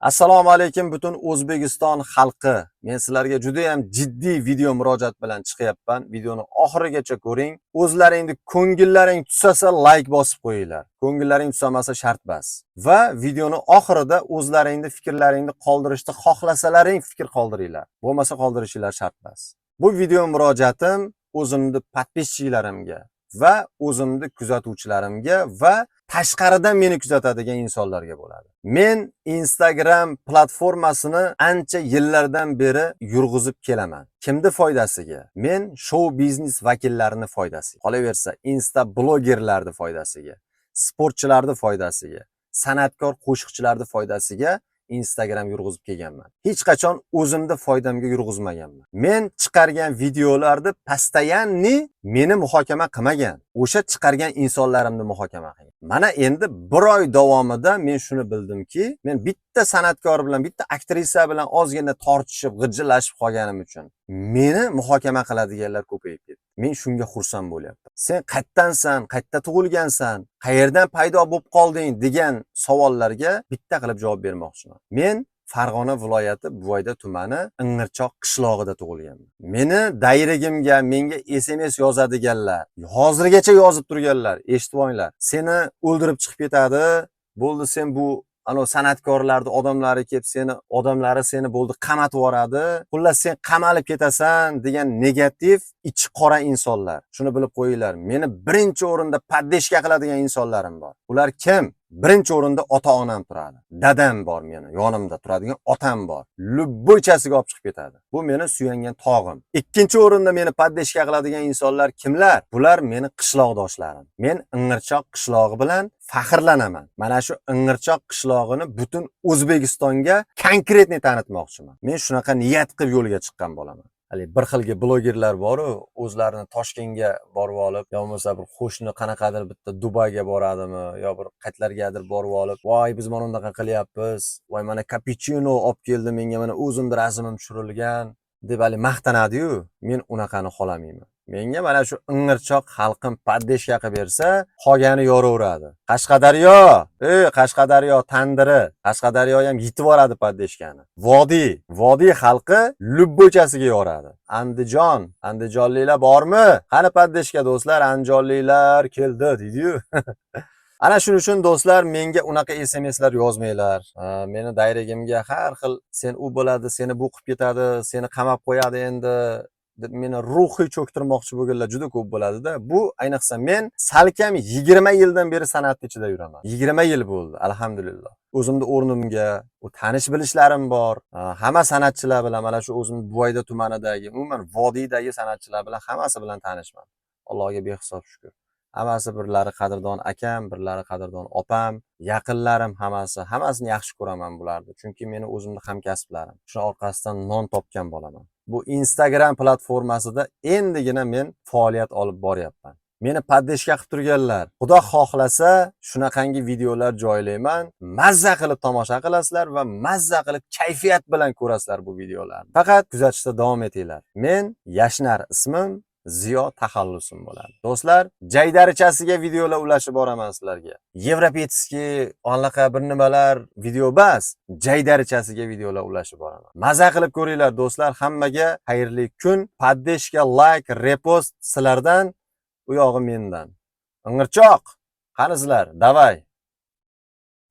Assalomu alaykum, butun O'zbekiston xalqi. Men sizlarga juda ham jiddiy video murojaat bilan chiqyapman. Videoni oxirigacha ko'ring. O'zlaringni ko'ngillaring tusasa, layk bosib qo'yinglar. Ko'ngillaring tusamasa, shart bas. Va videoni oxirida o'zlaringni fikrlaringni qoldirishni xohlasalaring, fikr qoldiringlar. Bo'lmasa, qoldirishinglar shart bas. Bu video murojaatim o'zimni подписчиklarimga va o'zimni kuzatuvchilarimga va tashqaridan meni kuzatadigan insonlarga bo'ladi. Men Instagram platformasini ancha yillardan beri yurg'izib kelaman. Kimni foydasiga? Men shou biznes vakillarini foydasiga. Qolaversa, insta blogerlarni foydasiga, sportchilarni foydasiga, san'atkor qo'shiqchilarni foydasiga Instagram yurg'izib kelganman. Hech qachon o'zimni foydamga yurg'izmaganman. Men chiqargan videolarni постоянный meni muhokama qilmagan. O'sha chiqargan insonlarimni muhokama qilgan. Mana endi bir oy davomida men shuni bildimki, men bitta san'atkor bilan, bitta aktrisa bilan ozgina tortishib, g'ijillashib qolganim uchun meni muhokama qiladiganlar ko'payib ketdi. Men shunga xursand bo'lyapman. "Sen qayerdansan, qayerda tug'ilgansan, qayerdan paydo bo'lib qolding?" degan savollarga bitta qilib javob bermoqchiman. Men Farg'ona viloyati Buvayda tumani Ing'irchoq qishlog'ida tug'ilganman. Meni directimga menga SMS yozadiganlar, hozirgacha yozib turganlar, eshitib olinglar. "Seni o'ldirib chiqib ketadi, bo'ldi, sen bu anov san'atkorlarni odamlari kelib seni, odamlari seni, bo'ldi, qamatib yuboradi, xullas, sen qamalib ketasan" degan negativ, ichi qora insonlar, shuni bilib qo'yinglar, meni birinchi o'rinda поддержка qiladigan insonlarim bor. Ular kim? Birinchi o'rinda ota onam turadi. Dadam bor, meni yonimda turadigan otam bor, любойchasiga olib chiqib ketadi. Bu meni suyangan tog'im. Ikkinchi o'rinda meni поддержка qiladigan insonlar kimlar? Bular meni qishloqdoshlarim. Men Ing'irchoq qishlog'i bilan faxrlanaman. Mana shu Ing'irchoq qishlog'ini butun O'zbekistonga конкретный tanitmoqchiman. Men shunaqa niyat qilib yo'lga chiqqan bo'laman. Haligi bir xilgi blogerlar boru, o'zlarini Toshkentga borib olib, yo bo'lmasa bir qo'shni qanaqadir bitta Dubayga boradimi, yo bir qayerlargadir borib olib, "Voy, biz mana bunaqa qilyapmiz, voy, mana kapuchino olib keldi menga, mana o'zimni rasmim tushirilgan" deb haligi maqtanadiyu. Men unaqani xohlamayman. Menga mana shu Ing'irchoq xalqim поддержка qilib bersa, qolgani yoraveradi. Qashqadaryo, ey, Qashqadaryo tandiri, Qashqadaryo ham yetib boradi поддержкani. Vodiy xalqi любойchasiga yoradi. Andijon, andijonliklar bormi? Qani поддержка, do'stlar? "Andijonliklar keldi" deydi-yu. Ana shuning uchun, do'stlar, menga unaqa SMSlar yozmanglar. Meni directimga har xil "sen u bo'ladi, seni bu qilib ketadi, seni qamab qo'yadi endi" deb meni ruhiy cho'ktirmoqchi bo'lganlar juda ko'p bo'ladida. Bu ayniqsa men salkam 20 yildan beri san'at ichida yuraman. 20 yil bo'ldi, alhamdulillah. O'zimni o'rnimga, u tanish bilishlarim bor. Hamma san'atchilar bilan, mana shu o'zim Buvayda tumanidagi, umuman vodiydagi san'atchilar bilan, hammasi bilan tanishman. Allohga behisob shukr. Hammasi birlari qadrdon akam, birlari qadrdon opam, yaqinlarim hammasi, hammasini yaxshi ko'raman bularni. Chunki meni o'zimni hamkasblarim. Shuni orqasidan non topgan bolaman. Bu Instagram platformasida endigina men faoliyat olib boryapman. Meni поддержка qilib turganlar, Xudo xohlasa, shunaqangi videolar joylayman. Mazza qilib tomosha qilasizlar va mazza qilib kayfiyat bilan ko'rasizlar bu videolarni. Faqat kuzatishda davom etinglar. Men Yashnar ismim, Ziyo taxallusim bo'ladi. Do'stlar, jaydarichasiga videolar ulashib boraman sizlarga. Европейский anaqa bir nimalar video bas, jaydarichasiga videolar ulashib boraman. Maza qilib ko'ringlar, do'stlar, hammaga xayrli kun. Поддержка, layk, repost sizlardan, u yog'i mendan. Ing'irchoq, qanisizlar? Давай.